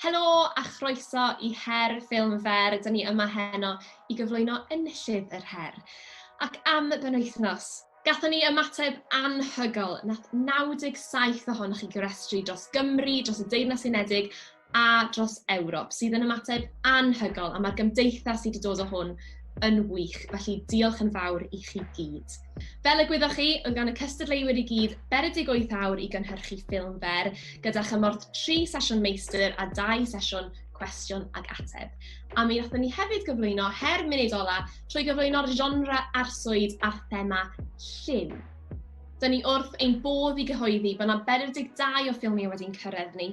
Helo a chroeso i Her Ffilm Fer. Dyn ni yma heno i gyflwyno enillydd yr her. Ac am y benwythnos, gathon ni ymateb anhygoel. Nath 97 ohonoch chi gofrestru dros Gymru, dros y Deyrnas Unedig a dros Ewrop, sydd yn ymateb anhygoel, a mae'r gymdeithas sydd wedi dod o hwn yn wych, felly diolch yn fawr i chi gyd. Fel y gwyddoch chi, oedd gan y cystadleuwyr i gyd 48 awr i gynhyrchu ffilm fer, gyda chymorth 3 sesiwn meistr a 2 sesiwn cwestiwn ag ateb. A mi wnaethon ni hefyd gyflwyno her munud ola trwy gyflwyno'r genre arswyd a'r thema lliw. Dyna ni wrth ein bodd i gyhoeddi bod yna 42 o ffilmiau wedi'n cyrraedd ni.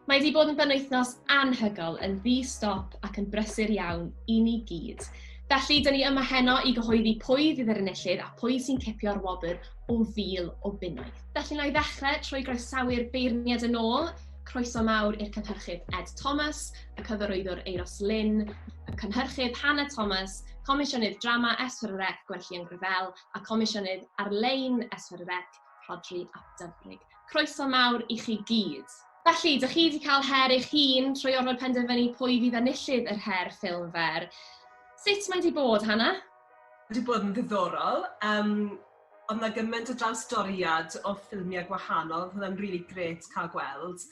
Mae wedi bod yn benwythnos anhygoel, yn ddi-stop ac yn brysur iawn i ni gyd. Felly, dyn ni yma heno i gyhoeddi pwy fydd yr enillydd a pwy sy'n cipio'r wobr o fil o bunnoedd. Felly, na i ddechrau trwy groesawu'r beirniad yn ôl. Croeso mawr i'r cynhyrchydd Ed Thomas, y cyfarwyddwr Euros Lyn, y cynhyrchydd Hannah Thomas, Comisiynydd Drama S4C Gwenllian Gravell a Comisiynydd Ar-lein S4C Rhodri ap Dyfrig. Croeso mawr i chi gyd. Felly, dych chi wedi cael her eich hun trwy orfod penderfynu pwy fydd enillydd yr her ffilm fer. Sut mae wedi bod, Hannah? Wedi bod yn ddiddorol. Um, oedd yna gymaint o drawsdoriad o ffilmiau gwahanol, oedd hwnna'n really grêt cael gweld.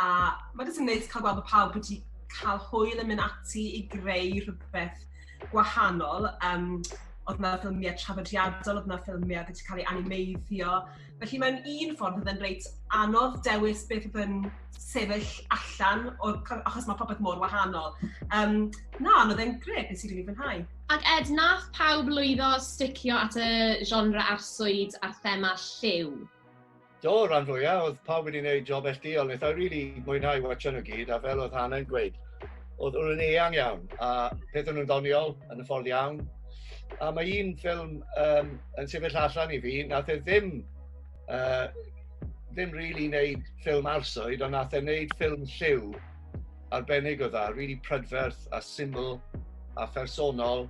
A mae jyst yn neis cael gweld bod pawb wedi cael hwyl yn mynd ati i greu rhywbeth gwahanol. Um, oedd yna ffilmiau traddodiadol, oedd yna ffilmiau wedi cael eu animeiddio. Felly mewn un ffordd oedd e'n reit anodd dewis beth oedd yn sefyll allan, o'r, achos mae popeth mor wahanol. Um, na, ond oedd e'n grêt, nes i rili fwynhau. Ac Ed, nath pawb lwyddo sticio at y genre arswyd a'r thema lliw? Do, rhan fwyaf, oedd pawb wedi gwneud job elldiol. Wnaeth I really mwynhau watcha nhw gyd, a fel oedd Hannah yn gweud, oedd nhw'n eang iawn, a peth o'n nhw'n ddoniol yn y ffordd iawn. A mae un ffilm um, yn sefyll allan i fi, nath e ddim, uh, ddim really wneud ffilm arswyd, ond nath e wneud ffilm lliw arbennig o dda, really prydferth a syml a phersonol,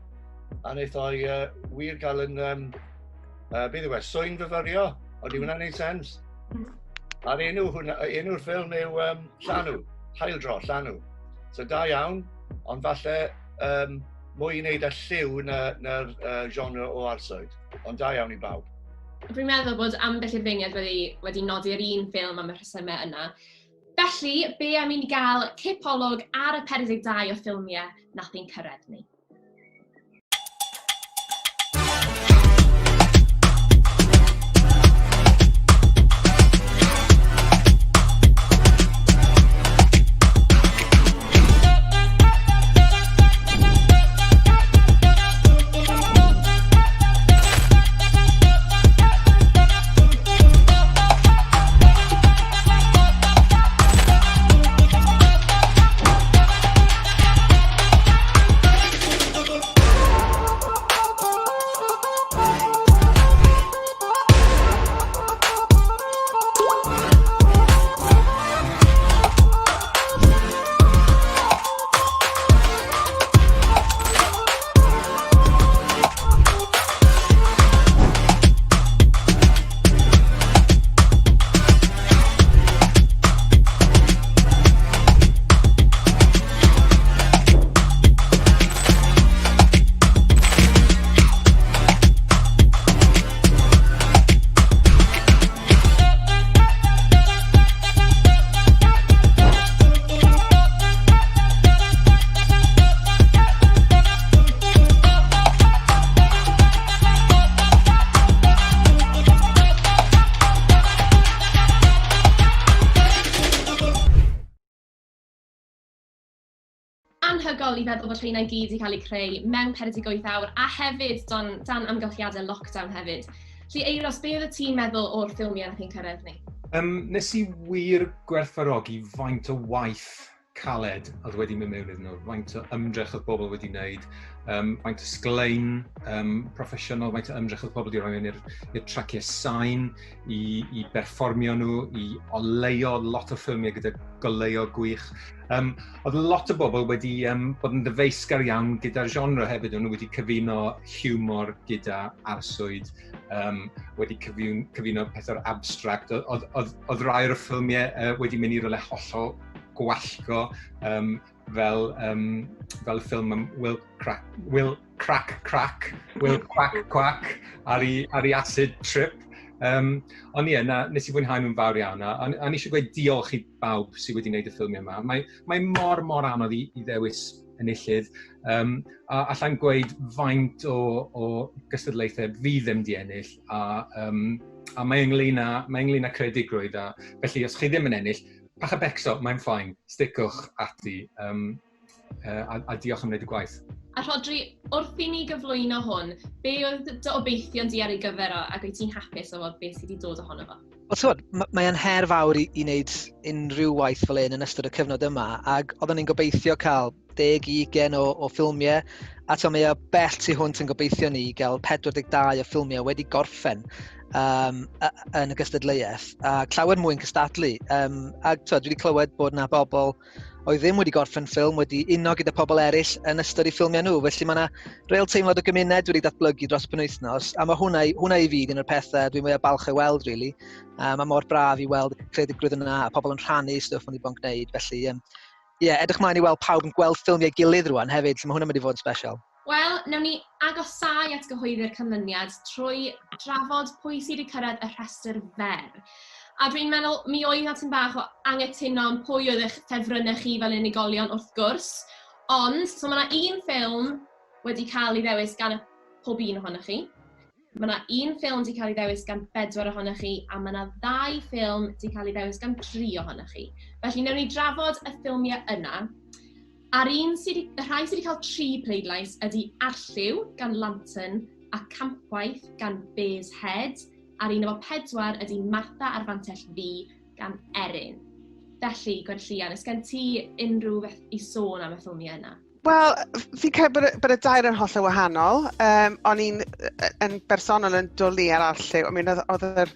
a wnaeth o'i uh, wir gael yn, um, uh, beth yw e, swyn fyfyrio, ond i hwnna'n neud sens. A'r enw, hwnna, enw'r ffilm yw um, Llanw, Haildro, Llanw. So da iawn, ond falle um, mwy i wneud â lliw na'r na, uh, genre o arswyd. Ond da iawn i bawb. Dwi'n meddwl bod ambell i'r feirniad wedi, wedi nodi'r un ffilm am y rhesymau yna. Felly, be am i ni gael cipolwg ar y 42 o ffilmiau nath ein cyrraedd ni? Anhygoel i feddwl bod rheina i gyd wedi cael eu creu mewn 48 awr a hefyd dan, dan amgylchiadau lockdown hefyd. Felly Eiros, be oedd y ti'n meddwl o'r ffilmiau nath i'n cyrraedd ni? Um, nes i wir gwerthfawrogi faint o waith caled oedd wedi mynd mewn iddyn nhw, faint o ymdrech oedd bobl wedi wneud, um, faint o sglein um, proffesiynol, faint o ymdrech oedd pobl wedi rhoi mewn i'r traciau sain, i, i berfformio nhw, i oleuo lot o ffilmiau gyda goleuo gwych. Um, oedd lot o bobl wedi um, bod yn ddyfeisgar iawn gyda'r genre hefyd, o'n nhw wedi cyfuno humor gyda arswyd, um, wedi cyfuno pethau'r abstract. Oedd, oedd, oedd rai o'r ffilmiau uh, wedi mynd i rywle hollol gwallgo, fel, fel y ffilm am Will Crack, Will Crack Crack, Will Quack Quack ar ei, ar ei acid trip. Ond ie, na, nes i fwynhau nhw'n fawr iawn. A ni eisiau gweud diolch i bawb sydd wedi gwneud y ffilmiau yma. Mae mor, mor anodd i ddewis enillydd. A allai'n gweud faint o gystadlaethau fi ddim di ennill. A mae ynglyn â credigrwydd. A felly, os chi ddim yn ennill, pach a becso, mae'n fine. Sticwch ati. A diolch am wneud y gwaith. A Rhodri, wrth i ni gyflwyno hwn, be oedd dy obeithion di ar ei gyfer o, ac wyt ti'n hapus o beth sydd wedi dod ohono fo? Wel, ti'n mae'n her fawr i wneud unrhyw waith fel un yn ystod y cyfnod yma, ac oedden ni'n gobeithio cael 10-20 o ffilmiau, a ti'n mae o bell tu hwnt yn gobeithio ni i gael 42 o ffilmiau wedi gorffen yn y gystadleuaeth, a llawer mwy'n cystadlu. A dwi wedi clywed bod yna bobl oedd ddim wedi gorffen ffilm wedi uno gyda pobl eraill yn ystod eu ffilmiau nhw. Felly mae yna real teimlad o gymuned wedi datblygu dros y penwythnos, a mae hwnna i fi un o'r pethau dwi'n mwyaf balch ei weld, really. Mae mor braf i weld y creadigrwydd yna, a pobl yn rhannu stwff maen nhw wedi bod yn gwneud. Felly, ie, edrych mlaen i weld pawb yn gweld ffilmiau gilydd rwan hefyd, lle mae hwnna'n mynd i fod yn special. Wel, nawn ni agosau at gyhoeddi'r canlyniad trwy drafod pwy sydd wedi cyrraedd y rhestr fer. A dwi'n meddwl, mi oedd na tipyn bach o angytuno am pwy oedd eich ffefrynnau chi fel unigolion wrth gwrs. Ond, so mae yna un ffilm wedi cael ei ddewis gan pob un ohonoch chi. Mae yna un ffilm wedi cael ei ddewis gan bedwar ohonoch chi, a mae yna ddau ffilm wedi cael ei ddewis gan tri ohonoch chi. Felly, newn ni drafod y ffilmiau yna. A'r un sydd, y rhai sydd wedi cael tri pleidlais ydy Arlliw gan Lantern a Campwaith gan Bear's Head, a'r un efo pedwar ydy Martha a'r Fantell Ddu gan Erin. Felly, Gwenllian, oes gen ti unrhyw beth i sôn am y ffilmiau yna? Wel, fi'n credu bod y dair yn hollol wahanol. O'n i'n yn bersonol yn dwlu ar Arlliw. I mean, oedd yr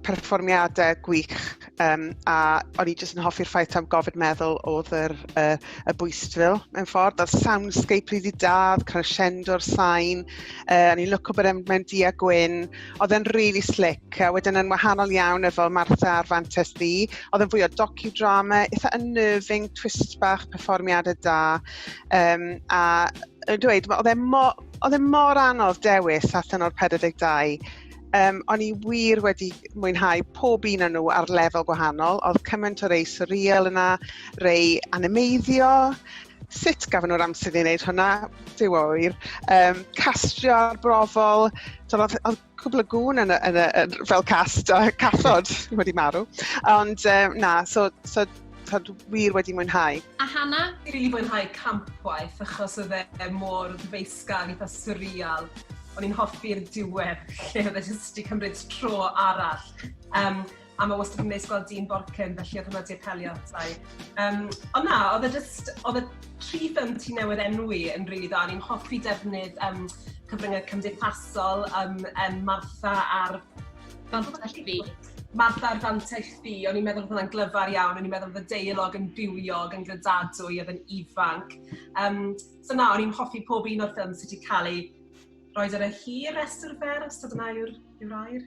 perfformiadau gwych, a o'n i jyst yn hoffi'r ffaith am gofid meddwl oedd y bwystfil mewn ffordd. Oedd soundscape really da, oedd crescendo'r sain. O'n i'n lico bod e'n mewn du a gwyn. Oedd e'n really slick, a wedyn yn wahanol iawn efo Martha a'r Fantell Ddu. Oedd e'n fwy o docudrama, eitha unnerving, twist bach, perfformiadau da. A yn dweud, oedd e mor anodd dewis allan o'r 42. O'n i wir wedi mwynhau pob un o'n nhw ar lefel gwahanol. Oedd cymaint o rei surreal yna, rei animeiddio. Sut gafon nhw'r amser i wneud hwnna? Duw a ŵyr. Castio arbrofol. So, oedd cwbl o gŵn yn fel cast, a cathod wedi marw. Ond na, so wir wedi mwynhau. A Hannah? Fi really mwynhau Campwaith achos oedd e mor ddyfeisgar, eitha surreal. O'n i'n hoffi'r diwedd lle oedd e jyst wedi cymryd tro arall. A mae wastad yn neis gweld Dean Borkin, felly oedd hwnna wedi apelio ata i. Ond na, oedd e just, oedd y tri ffilm ti newydd enwi yn rili dda. O'n i'n hoffi defnydd cyfryngau cymdeithasol, Martha a'r Fantell Ddu. Martha a'r Fantell Ddu, o'n i'n meddwl bod hwnna'n glyfar iawn, o'n i'n meddwl bod y deialog yn bywiog, yn gredadwy, oedd yn ifanc. So na, o'n i'n hoffi pob un o'r ffilm sydd wedi cael ei rhoi ar y hir restr fer, os dyna yw'r air.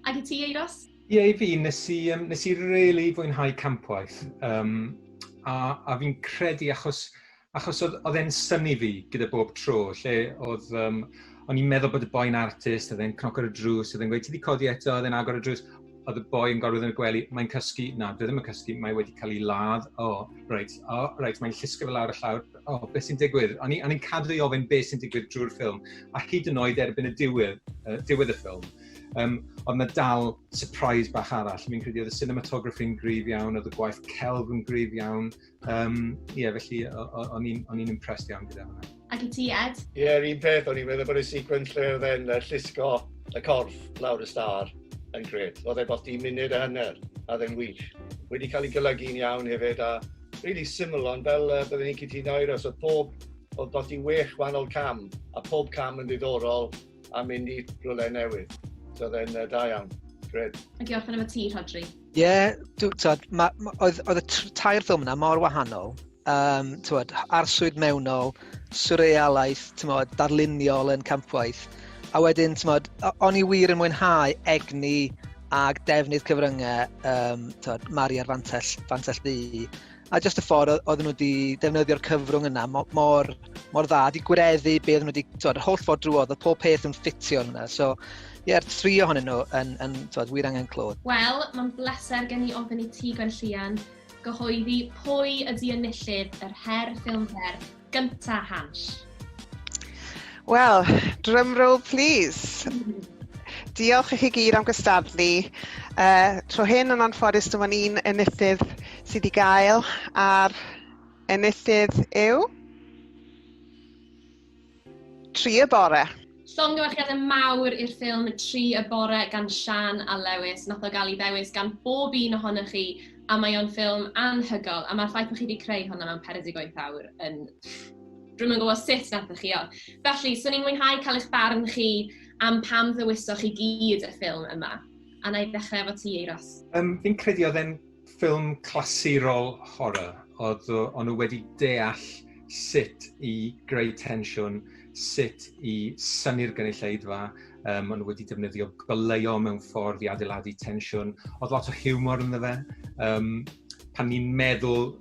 Ac i ti, Eiros? Ie, i fi, nes i really fwynhau Campwaith. A fi'n credu achos oedd e'n synnu fi gyda bob tro, lle oedd, o'n i'n meddwl bod y boi'n artist, oedd e'n cnoc ar y drws, oedd e'n gweud, "Ti wedi codi eto?" Oedd e'n agor y drws, oedd y boi yn gorwedd yn y gwely, "Mae'n cysgu." "Na, dwi ddim yn cysgu, mae wedi cael ei ladd." "O, oh, reit, o, oh, reit, mae'n llusgo fe lawr y llawr. O, oh, beth sy'n digwydd?" O'n i'n cadw i ofyn beth sy'n digwydd drwy'r ffilm, a hyd yn oed erbyn y diwedd y ffilm, oedd yna dal surprise bach arall. Fi'n credu oedd y cinematography'n gryf iawn, oedd y gwaith celf yn gryf iawn. Ie, yeah, felly o'n i'n impressed iawn gyda hwnna. Ac i ti, Ed? Ie, yeah, yr un peth, o'n i'n meddwl bod y sequence lle oedd e'n llusgo y corff lawr y stâr yn grêt. Oedd e bot i munud a hanner, a oedd e'n wych. Wedi cael ei golygu'n iawn hefyd, a really syml, ond fel byddwn ni'n cytuno Eiros, oedd pob, oedd bot i wech wahanol cam, a pob cam yn ddiddorol a mynd i rhywle newydd. So oedd e'n da iawn. Grêt. Ac i orffen efo ti, Rhodri? Ie, yeah, oedd y tair ffilm yna mor wahanol. T'wod, arswyd mewnol, surrealaeth, t'mod, darluniol yn Campwaith. A wedyn, t'mod, o'n i wir yn mwynhau egni ag defnydd cyfryngau, tod, Mari a'r fantell, fantell ddu, a jyst y ffordd oedden nhw wedi defnyddio'r cyfrwng yna mor, mor dda, di gwireddu be oedden nhw wedi, tod, yr holl ffordd drwodd, oedd pob peth yn ffitio yna. So, ie, yeah, tri ohonyn nhw yn, yn tod, wir angen clod. Wel, mae'n bleser gen i ofyn i ti, Gwenllian, gyhoeddi pwy ydy enillydd yr her ffilm fer gynta Hansh. Wel, drum roll please. Diolch i chi gyd am gystadlu. Tro hyn yn anffodus dim ond un enillydd sydd i gael, a'r enillydd yw... 3 y bore. Llongyfarchiadau mawr i'r ffilm 3 y bore gan Sian a Lewis. Nath o gael ei ddewis gan bob un ohonoch chi, a mae o'n ffilm anhygoel. A mae'r ffaith bod chi wedi creu hwnna mewn 48 awr yn... Dwi'm yn gwybod sut nathoch chi o. Felly, swn i'n mwynhau cael eich barn chi am pam ddewisoch chi gyd y ffilm yma. A na i ddechrau efo ti, Eiros. Fi'n credu oedd e'n ffilm clasurol horror. Oedd o'n nhw wedi deall sut i greu tensiwn, sut i synnu'r gynulleidfa. O'n nhw wedi defnyddio goleuo mewn ffordd i adeiladu tensiwn. Oedd lot o hiwmor ynddo fe. Pan ni'n meddwl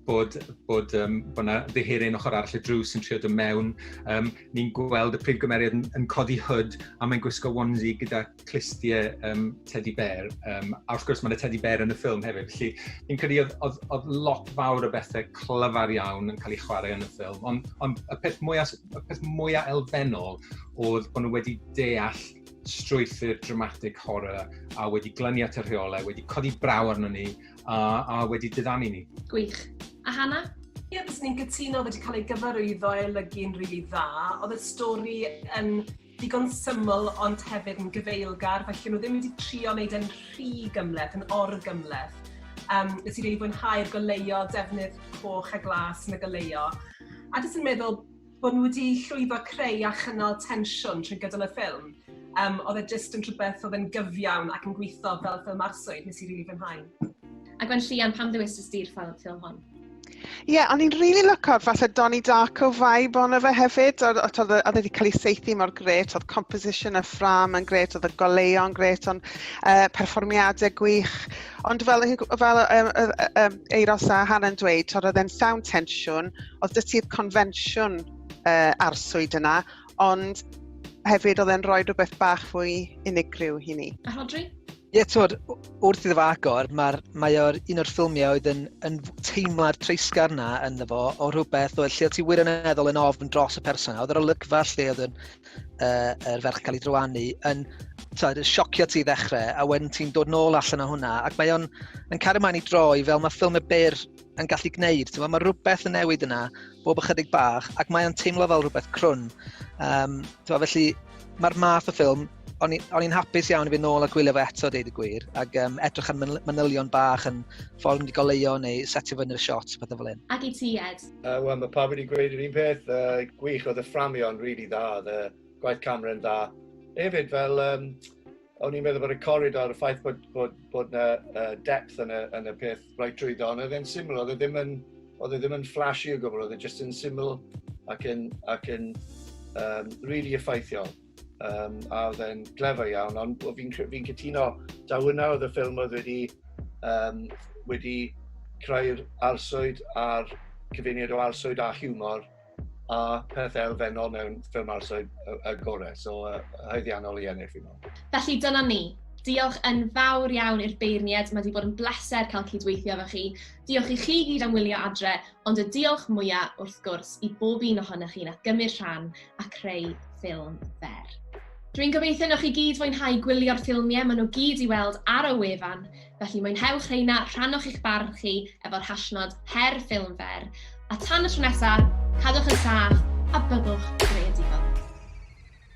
bod 'na ddihiryn ochr arall y drws yn trio dod mewn, ni'n gweld y prif gymeriad yn codi hood a mae'n gwisgo onesie gyda clustiau teddy bear. A wrth gwrs mae yna teddy bear yn y ffilm hefyd. Felly fi'n credu oedd lot fawr o bethau clyfar iawn yn cael ei chwarae yn y ffilm. Ond y peth mwyaf elfennol oedd bod nhw wedi deall strwythur dramatic horror a wedi glynu at y rheolau, wedi codi braw arno ni a wedi diddanu ni. Gwych. A Hannah? Ie, yeah, byswn i'n cytuno wedi cael ei gyfarwyddo a'i olygu'n rili dda. Oedd y stori yn digon syml ond hefyd yn gyfeilgar, felly nhw ddim wedi trio wneud e'n rhy gymhleth, yn or-gymhleth. Nes i rili fwynhau'r goleuo, defnydd coch a glas yn y goleuo. A jyst yn meddwl bod nhw wedi llwyddo creu a chynnal tensiwn trwy gydol y ffilm. Oedd e jyst yn rhywbeth oedd yn gyfiawn ac yn gweithio fel ffilm arswyd, nes i rili fwynhau. A Gwenllian, pam ddewisist di'r ffilm hon? Ie, yeah, o'n i'n really lyco'r fatha Donnie Darko vibe ono fe hefyd. Oedd e wedi cael ei saethu mor gret, oedd composition y ffram yn gret, oedd y goleuo'n gret, ond perfformiadau gwych. Ond fel Eiros a Hannah'n dweud, oedd e'n llawn tensiwn, oedd 'da ti'r confensiwn arswyd yna, ond hefyd oedd e'n rhoi rhywbeth bach fwy unigryw i ni. A Rhodri? Ie, yeah, twod, wrth iddo fo agor, mae o'r un o'r ffilmiau oedd yn teimlad treisgar na ynddo fo, o rhywbeth oedd lle oedd ti wirioneddol yn ofn dros y person. Oedd yr olygfa lle oedd yn, yr ferch cael ei drywanu yn tod, siocio ti i ddechrau, a wedyn ti'n dod nôl allan o hwnna, ac mae o'n yn cario mlaen i droi fel mae ffilmau byr yn gallu gwneud. Ti'n Mae rhywbeth yn newid yna, bob ychydig bach, ac mae o'n teimlo fel rhywbeth crwn. Felly, mae'r math o ffilm, o'n i'n hapus iawn i fynd nôl a gwylio fe eto, deud y gwir, ac edrych ar manylion bach yn ffordd mynd i goleuo neu setio fyny'r shots, pethau fel hyn. Ac i ti, Ed? Wel, mae pawb wedi gweud yr un peth. Gwych, oedd y fframio'n really dda, oedd y gwaith camera yn dda. Hefyd, fel, o'n i'n meddwl bod y corridor, y ffaith bod na depth yn y peth right trwyddo, ond oedd e'n syml, oedd e ddim yn flashy o gwbl, oedd e just yn syml ac yn really effeithiol. A oedd e'n glefer iawn, ond fi'n cytuno, da hwnna oedd y ffilm oedd wedi creu'r arswyd a'r cyfuniad o arswyd a hiwmor a peth elfennol mewn ffilm arswyd y gorau. So, haeddiannol i ennill, fi'n meddwl. Felly dyna ni. Diolch yn fawr iawn i'r beirniad. Mae wedi bod yn bleser cael cydweithio efo chi. Diolch i chi gyd am wylio adre, ond y diolch mwyaf wrth gwrs i bob un ohonoch chi nath gymryd rhan a creu ffilm fer. Dwi'n gobeithio newch chi gyd fwynhau gwylio'r ffilmiau, maen nhw gyd i weld ar y wefan, felly mwynhewch rheina, rhannwch eich barn chi efo'r hashnod her ffilm fer. A tan y tro nesaf, cadwch yn saff a byddwch greadigol.